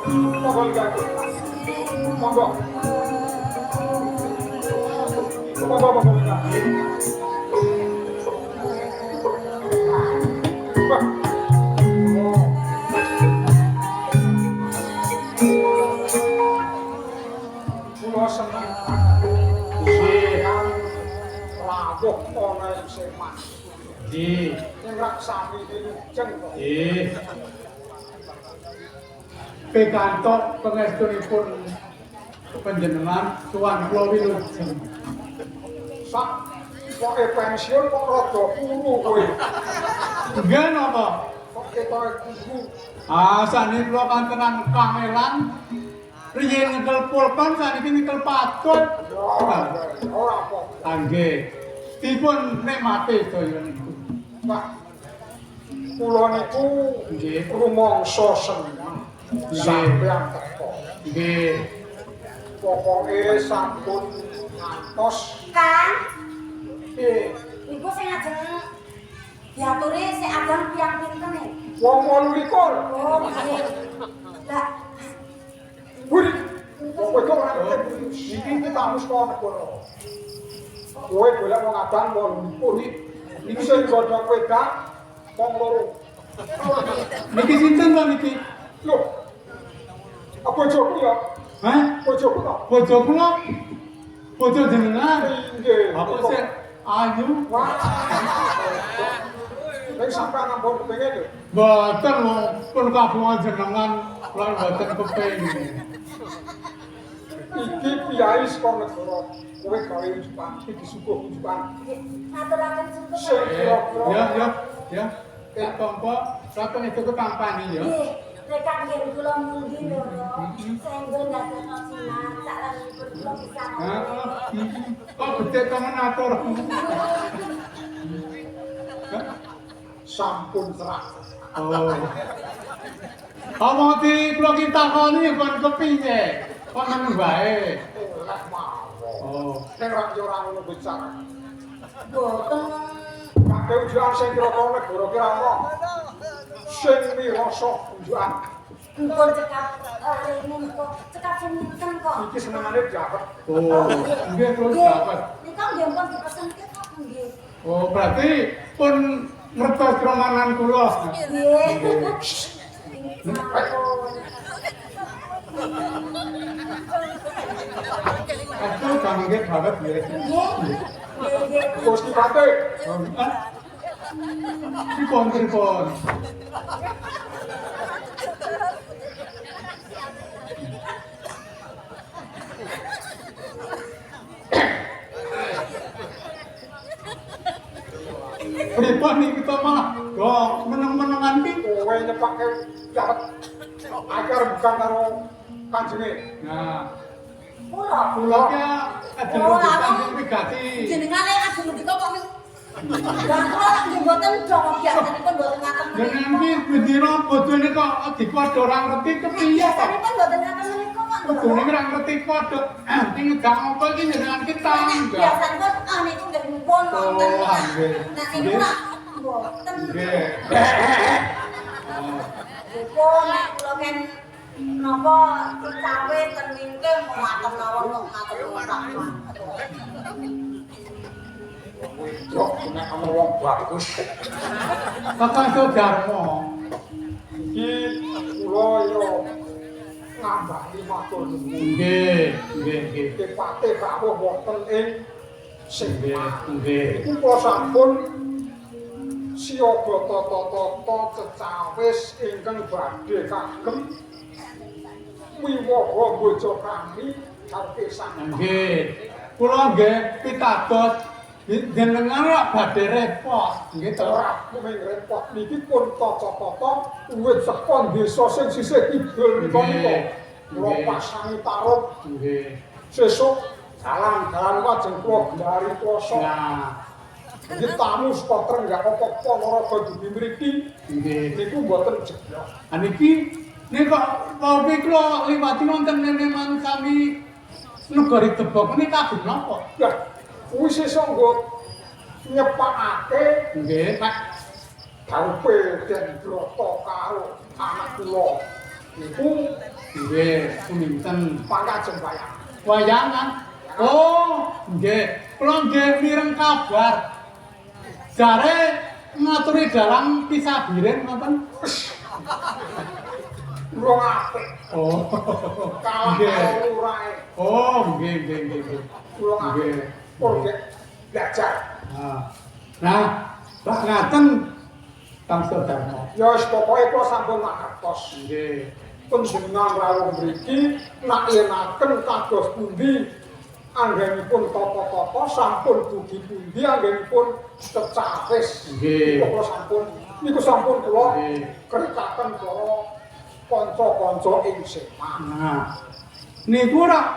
Monggo iki. Monggo. Monggo monggo iki. Wah. Oh. Kula seneng Nggih. sampeyan rawuh ana ing Sleman. Nggih. Ing rak sami wilujeng kok. Nggih. Pikantuk pangestunipun panjenengan tuan kula wilujeng. Sak pokoke pensiun kok rada kuru kowe. Nggih napa? Kok ketoke kuru. Ah, saniki kula kantenan kangelan. Riyin nyekel pulpen, saniki nyekel patut. Ya, ora apa-apa. Ah, nggih. Dipun nikmati sedaya niku. Wah. Kula niku Nggih. rumangsa seneng sampeyan teko. Nggih. Pokoke sampun ngantos Kang, eh niku sing ajeng diaturi sik adang tiyang pinten e? wong 28. Oh, nggih. Lah, Buri. Wong wedok ora ngerti. Iki tamu saka negara. Kowe golek wong adang 28. Iki sing godhong wedang wong loro. Niki sinten to niki? Lho. Apa bojoku ya? Hah? Bojoku to? Bojo kula? Bojo jenengan? Nggih. Apa sih ayu? Wah. Nek sampean ampun kepengin lho. Mboten wong pun kagungan jenengan kula mboten kepengin. Iki piyai saka negara. Kowe gawe unjukan, iki disuguh unjukan. nggih, ngaturaken sungkem. Sing kira-kira Ya, ya, ya. Tak tampa, saten itu ketampani ya. Nggih, rekan nggih kula mundi lho. Sehingga ndadekno jimat saklanipun kula bisa. Heeh. Kok becik temen atur. Sampun terang. Oh. Omong di kula ki takoni kon kepiye? Kon meneng wae. Oleh mawon. Oh. Ning rak yo ora ngono bicara. Boten. Kabeh unjukan sing kira-kira negara ki ana. Sing mirasa unjukan. Mpun cekap rene kok, cekap seminten kok. Iki senengane diapet. Oh, nggih terus Nggih. dapat. Nika nggih mpun dipesenke kok nggih. Oh, berarti pun ngertos kromanan kula. Nggih. Sampun. Aku kangge banget nggih. Nggih. Nggih, nggih. Gusti Pate, Oh, ah. Pripun pripun? Pripun iki to malah do meneng-menengan ki. Kowe nyepake diapet. Agar bukan karo kanjenge. Nah, Kula. kula ki ajeng Oh, ngendikan aku- sing wigati. Jenengan lek ajeng ngendika kok Lah kula lak nggih mboten dong biasanipun mboten ngaten menika. Jenengan ki bendina bojone kok dikode ora ngerti kepiye to? Biasanipun mboten ngaten menika kok. Kudune ora ngerti kode. Sing ngejak apa iki jenengan ki tangga. Biasanipun ah niku nggih mumpun wonten. Oh, nggih. Nek niku lak mboten. Nggih. Oh. Mumpun nek kula ken napa cawe ten wingking ngaten mawon kok ngaten kok. Wedok nek ana wong bagus. Kakang Sudarmo. Iki kula yo ngambani matur nuwun. Nggih, nggih, nggih. Kepate rawuh wonten ing Nggih, Sleman. nggih. Iku kula sampun siaga tata-tata cecawis ingkang badhe kagem wiwaha bojo kami karo sang. Nggih. Kula nggih pitados jenengan rak badhe repot, nggih to? Ora mung repot niki pun tata-tata uwit saka desa sing sisih kidul nika nika. Kula pasangi tarub Nggih. sesuk dalan-dalan ajeng kula gelari kloso. Nah, Iki tamu saka Trenggalek Ponorogo dugi mriki nggih. niku mboten jeblok. Ah niki nek kok wau kula liwati wonten neneman sami negari Debok menika kagem napa? Lah kuwi sesuk nggo nyepakake Nggih. nek daupe Den Brata karo anak kula. Niku Nggih, Suminten. Mangga ajeng wayang. Wayangan. Oh, nggih. Kula nggih mireng kabar. Jare ngaturi dalang pisabirin ngoten. Urung apik. Oh. Kalah Nggih. karo lurahe. Oh, nggih nggih nggih nggih. Urung apik. Nggih. Pur belajar. Nah, nah, lak ngaten Kang Sudarmo. Ya wis pokoke kula sampun mangertos. Nggih. Panjenengan rawuh mriki nak yenaken kados pundi anggenipun tata-tata sampun dugi pundi anggenipun secawis. Nggih. Kula sampun niku sampun kula Nggih. keritaken para kanca-kanca ing Seman. Nah, niku rak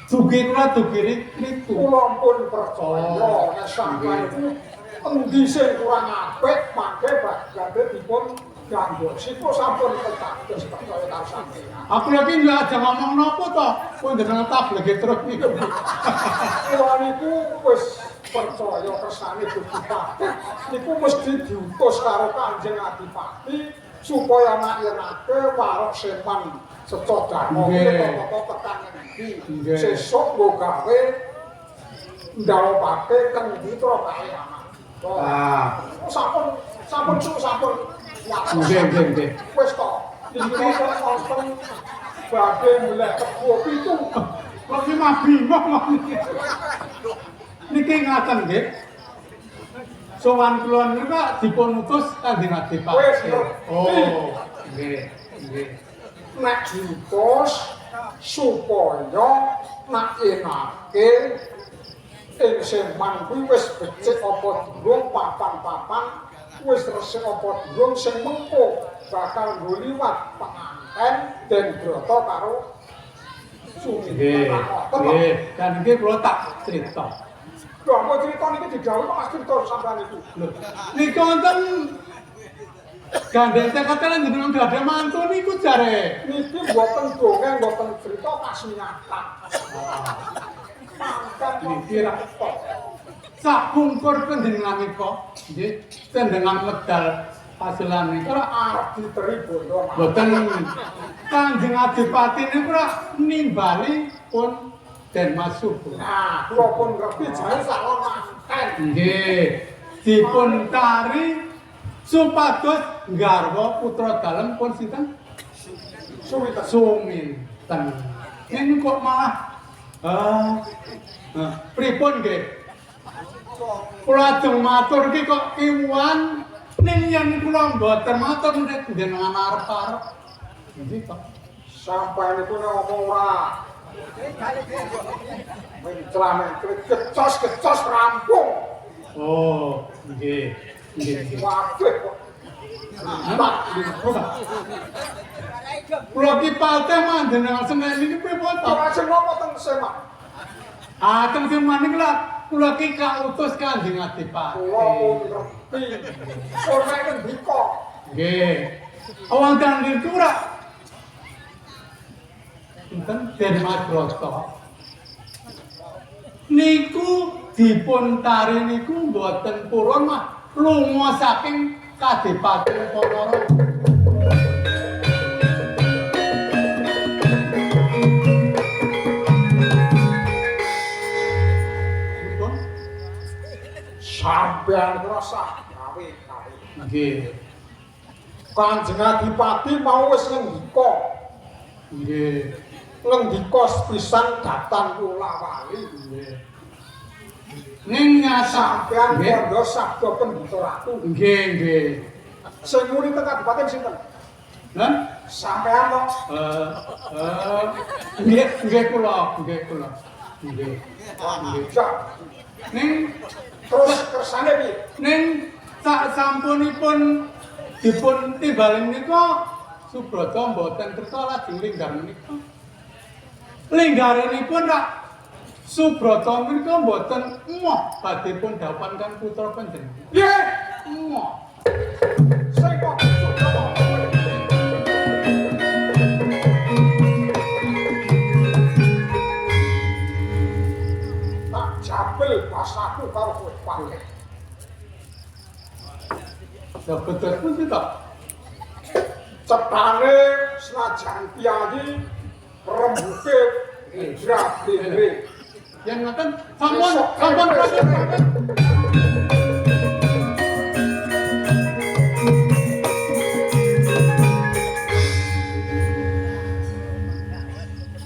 dugi kula dugi niku. Kula pun percaya Oh, nek sampeyan nggih. iku endi sing kurang apik mangke badhe dipun ganggosi kula sampun ketados percaya karo sampeyan. Aku lagi nggak aja ngomong nopo to, pun jenengan tablege terus niku. Kula niku wis percaya kersane Gusti Patih niku mesti diutus karo Kanjeng Adipati supaya ngayenake warok Seman seca dharma Nggih. kuwi tekan ngendi. Nggih. Sesuk nggo gawe ndawapake kendi tra kae anak. Ah, Sampun sampun su sampun. nggih nggih nggih. Wis to. Iki kok wonten badhe mleh kebo pitu. Kok iki mah bingung kok niki. Niki ngaten nggih. Sowan kula niku dipun utus Kanjeng Adipati. Wis ngerti. Oh, nggih, nggih. Nek diutus supaya nak enake ing Seman kuwi wis becik apa durung papan-papan wis resik apa durung sing mengko bakal nggo liwat penganten den brata karo Suminten. Nggih. Nggih, dan niki kula tak crita. Lho, apa cerita niki didhawuhi kok Mas cerita sampean niku. Lho, niku wonten gandeng tekate jenengan gadah mantu niku jare. Niki mboten dongeng, mboten cerita kasmiatan. Manten Niki ra sapungkur panjenengan nika, nggih, jenengan medal pasilan nika ra arep diteri bondo. mboten Kanjeng Adipati niku ra nimbali pun Den Mas Subo. Nah, kula pun ngerti jane salon manten. Nggih, dipun tari supados nggarwa putra dalem pun sinten? Suwiten. Suminten. Ini kok malah pripun nggih? Kula ajeng matur iki kok kiwan ning yen kula mboten matur nek jenengan arep-arep. Nggih kok. Sampeyan niku nek ngomong ora mencla-mencli kecos-kecos rampung. Oh, nggih. Nggih, nggih. Kabeh kok. Pak, kula ki pateh manjenengan senen niki pripun to? Kula ajeng napa teng Seman? Ah, teng Seman niku lha kula ki kautus Kanjeng Adipati. Kula pun ngerti. Ora ngendika. Nggih. Wonten niku ora sinten Den Mas Broto. Niku dipun tari niku mboten purun mah lunga saking Kadipaten Ponorogo. Pripun? Sampeyan rasah gawe-gawe. Nggih. Kanjeng Adipati mau wis ngendika. Nggih. Ngendika sepisan datan kula wali. Nggih. Ning nyata Sampeyan nggih. kandha sabda pendhita ratu. Nggih, nggih. Sing muni teng kadipaten sinten? Lah, Sampeyan to. Nggih, nggih kula, nggih kula. Nggih. Nggih. Ya, Ning terus kersane piye? ning sak sampunipun dipun timbali menika Subrata mboten kersa lajeng linggar menika. Linggarinipun rak Subrata menika mboten emoh badhe pun dhawuhan kan putra panjenengan. Nggih, Emoh. sing kok Subrata. Tak jabel basaku karo kowe pakai. Lah betul pundi to? Cetane senajan piyayi rembuke bra-bre. Yen ngoten sampun sampun pamit.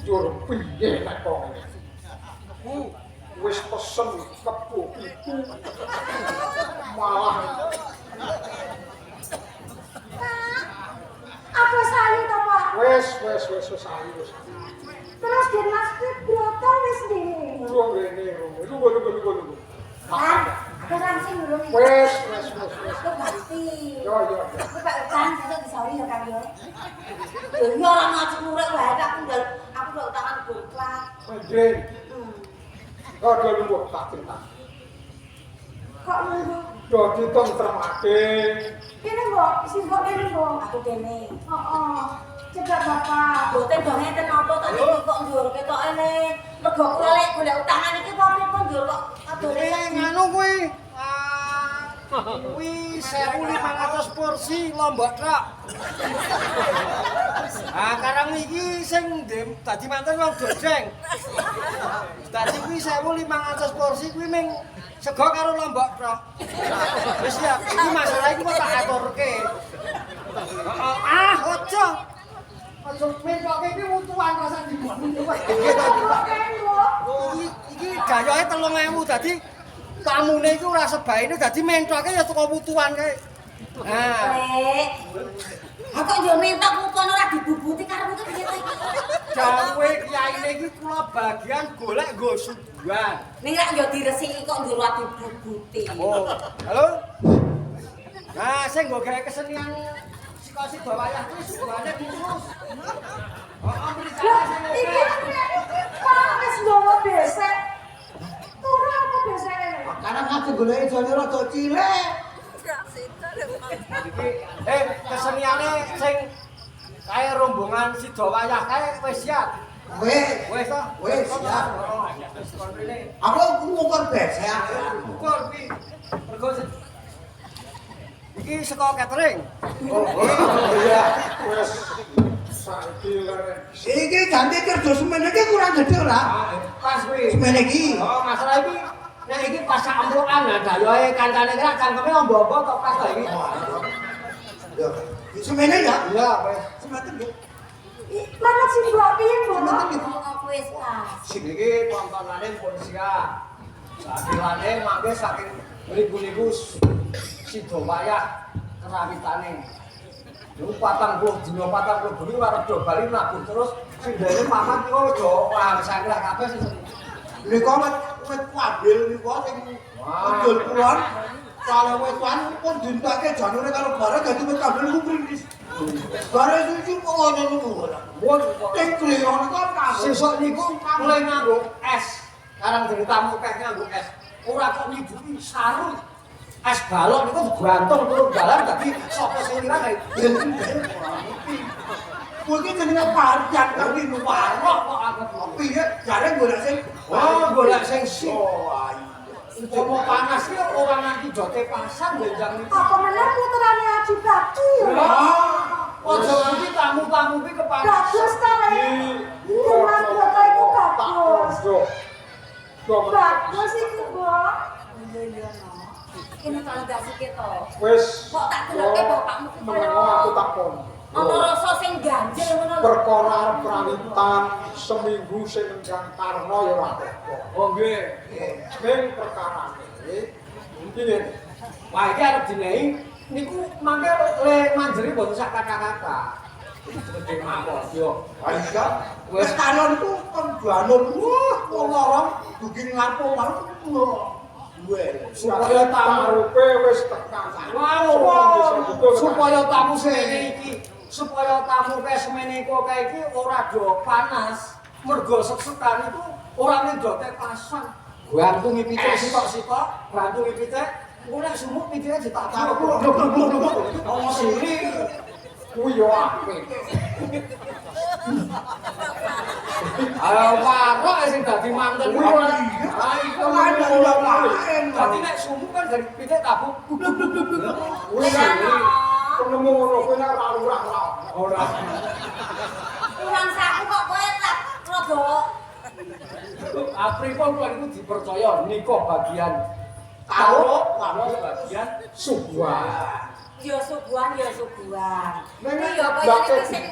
Jur piye nek kok ngene. Wis pesen kebo pitu malah Aku sayu to, Pak. Wis wis wis wis ayu wis. Terus Den Mas Broto wis ndi? Urung rene. Lungguh lungguh lungguh lungguh. Kan, aku langsung durung iki. Wis wis wis wis. Aku ganti. Yo yo. Aku pak utang besok disauri ya Kang yo. Lho iya ora ngaji murek wae aku ndal aku ndak utangan goklak. Mending. Padha lungguh tak cerita. Kok lungguh? Do ditentremake. Kene mbok, si mbok kene mbok. Aku kene. Heeh. Cedhak bapak. Mboten do ngeten apa to niki kok njur ketoke le. Mergo kula lek golek utangan iki apa pripun njur kok adone Nganu kuwi. Kuwi 1.500 porsi lombok tok. Ah karang iki sing dadi manten wong dodeng. Dadi kuwi 1.500 porsi kuwi ming sego karo lombok tok. Wis ya, iki masalah iki kok tak aturke. Heeh, ah aja. Aja mentoke iki mutuan rasa dibuat. Iki gayoke 3.000 dadi tamune iki ora sebaene dadi mentoke ya teko mutuan kae. Nah, Lek. Aku kok yo mentok mutuan ora dibubuti karepmu ki piye to iki? Dawuhe kiyaine iki kula bagian golek nggo suguhan. Ning rak yo diresiki kok njur ora dibubuti. Oh, halo. Nah, sing nggo gawe kesenian sika-sida wayah kuwi suguhane khusus. Heeh, mrikane sing Iki Pak wis nggawa besek. Turu apa beseke? Karang aku goleki jane rada cilik. Iki keseniane sing kae rombongan sida wayah kae wis siap. Wis. Wis to? Wis siap. Wis kon rene. Aku ngukur besek. Ukur kuwi. Mergo iki saka catering. Oh iya, wis saiki leren. Iki ganti kerja semene iki kurang gede ora? Pas kuwi. Semene iki. Oh, masalah iki nek iki pas sak emplukan nah dayohe kancane ki rak cangkeme ombo-ombo tok pas to iki. Ya. Semene ya? Iya, wis. Semeten nggih. Manut si mbok piye mbok? Semeten nggih. Aku wis pas. Iki tontonane pun siap. Sakilane mangke saking mriku niku sida wayah kerawitane. Niku 40 dina 40 bengi ora reda bali mlaku terus sindene papat niku wis do langsang kabeh sing Nika wit kuadil niku sing kidul kulon. Kalau wit wan pun dintake janure karo bareng dadi wit kuadil niku mrindis. Bareng suci kok ngono niku ora. Mun Ing griya niku sesuk niku mulai nganggo es. Karang dari tamu akeh nganggo es. Ora kok nyiduki sarung. Es balok niku digantung turun dalan dadi sapa sing liwat kae. Kuwi iki jenenge parjan tapi Warok kok aku. Piye jare golek sing Oh, golek sing sip. Oh, ayo. Umpama panas ki ora nganti dote pasang benjang niku. Apa meneh putrane Aji Bakti ya? Aja nganti tamu-tamu ki kepanasan. Bagus ta le. Mas Broto iku bagus. Bagus iku, Mbok. Iya iya no. Kene kalau dasike to. Wis. Kok tak deloke bapakmu ki kaya Menengo aku tak kon. Ana rasa sing ganjel ngono lho. Perkara arep prawitan seminggu sing nendang Karna ya ora apa-apa. Oh nggih. Ning perkarane iki ngene. Wah iki arep dinehi niku mangke le manjeri mboten sak kata-kata. Gedhe mawon yo. Ah iya. Wis kanon ku kon banun. Wah, wong lorong dugi ngarep omah. Duwe. Supaya tamu tarupe wis tekan. Wow, supaya tamu semene iki, supaya tamu kae semene iku kae iki ora do panas, mergo sek-sekan iku ora mendote pasang. Gantungi pitik sitok-sitok, gantungi pitik, engko nek sumuk pitike ditatar. Ono siri. Kuwi yo apik. Ayo warok sing dadi manten Kuwi kuwi. ora Dadi nek sumuk kan dari pitik tabuk. Kuwi Lah, no. Penemu ngono kuwi nek ora lurah ora. Ora. Kurang saku kok kowe tak rada Apripun kula niku dipercaya nikah bagian taruk, kula bagian Suguhan. Ya suguhan ya suguhan. Ning Kuwi ya kaya iki sing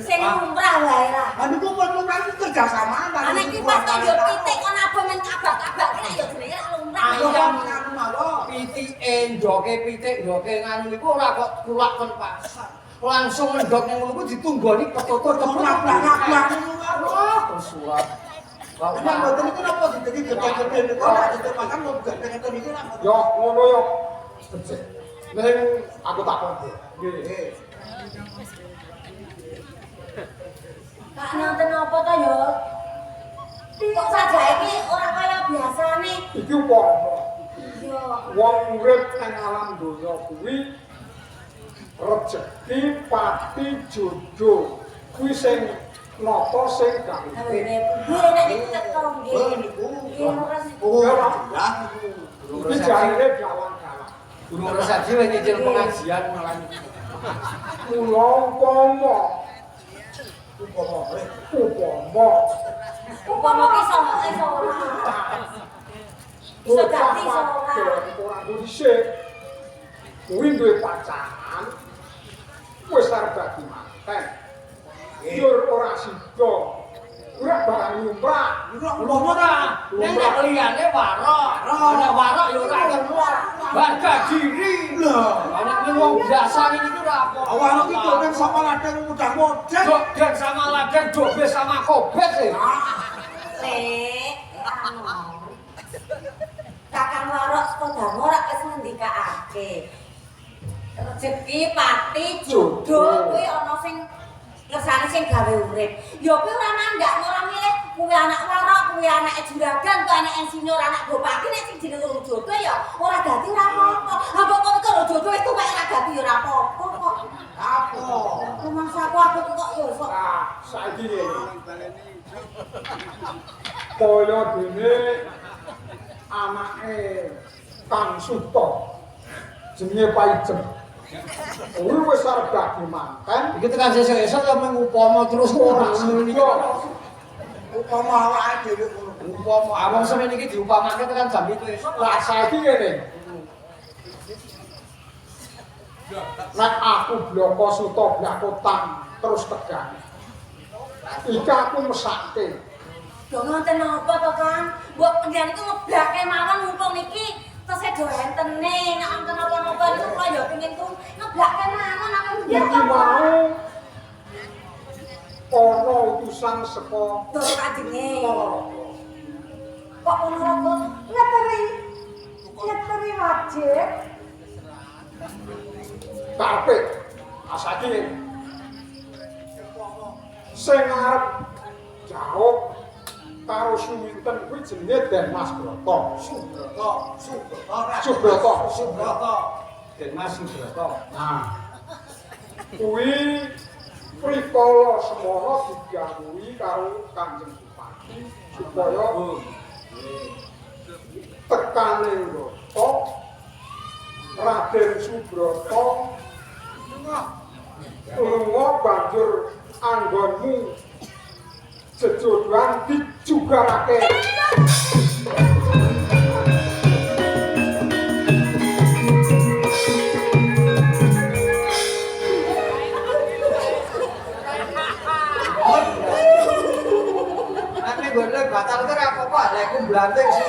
sing lumrah wae lah. Ah niku pun lumrah iki kerja sama Lah nek iki pas kok yo pitik kon abang men kabak-kabak ki nek ya jenenge lak lumrah. Ayam. anu mawon. Pitike ndoke pitik ndoke nganu niku ora kok kulak kon pasar. Langsung ngendok ning ngono ku ditunggoni ketutut Nabrak-nabrak niku Wah, terus surat. Lah mboten niku napa dideki gede-gede niku nek didek makan kok gede ngeten iki napa. Yo ngono yo. Becik. Ning aku takon. Nggih. Kak nonton apa to yo? Kok sajake iki ora kaya biasane. Iki upama Yo. wong urip nang alam donya kuwi rejeki pati jodoh kuwi sing nata sing gawe. Ngene kuwi nek iki teko nggih. Oh niku. Nggih ora sih. Oh jelas niku. Iki jarine gawang-gawang. Gunung Resaji wis nyicil pengajian malah. Kula upama Upama boleh. upama Upama ki iso iso ora. Iso bocah dadi iso ora. wadon ora dhisik kuwi duwe pacaran wis arep dadi manten. Yur ora sida. Ora barang lumrah. Upama Ora, nek nek liyane warok. Nek warok ya ora harga diri. Lah. Nek wong biasa ngene iki ora apa. Awak iki dolen sama ladang mudah-mudah. Dok sama ladang, dobe sama kobet e. Lek, anu. Kakang Warok saka Damo rak wis ngendikake. Rezeki pati jodoh kuwi ana sing kersane sing gawe urip. Ya kuwi ora mandak, ora milih kuwi anak warok, kuwi anake juragan, kuwi anak insinyur, anak bupati nek sing jenenge urung jodoh ya ora dadi ora apa-apa. Ha kok kowe karo jodoh wis tuwek ora dadi ya ora apa-apa kok. Apa? Rumangsaku aku kok ya sok Nah, saiki ngene. Kaya dene anake Kang Suto jenenge Paijem. Kuwi wis arep dadi manten, Iki tekan sesuk-esuk ya mung upama terus ora ora ngono iki. sida. Upama awake dhewe ngono. Upama awang semene iki diupamake tekan jam 7 esuk. Lah saiki ngene. Nek aku bloko suto blakotang terus tegang. Iki aku mesake. Do ngonten napa to, Kang? Mbok penjenengan iku ngeblake mawon mumpung niki tesih do entene. Nek wonten napa-napa niku kula ya pengin ku ngeblake mawon aku nggih Iki to. mau ana utusan saka Do kanjenge. Ponorogo. Kok Ponorogo? Ngeteri. Ngeteri wajib. Karepe asake sing arep jauh karo Suwinten kuwi jenenge Den Mas Broto. Subrata, Subrata, Subrata. Subrata. Den Mas Subrata. Nah, kuwi prikala semono digangguhi karo Kanjeng Bupati supaya tekane Brata Raden Subrata lunga banjur anggonmu jejodohan dijugarake. Nek nggone batal ki ora apa-apa, lek ku mblantik sih.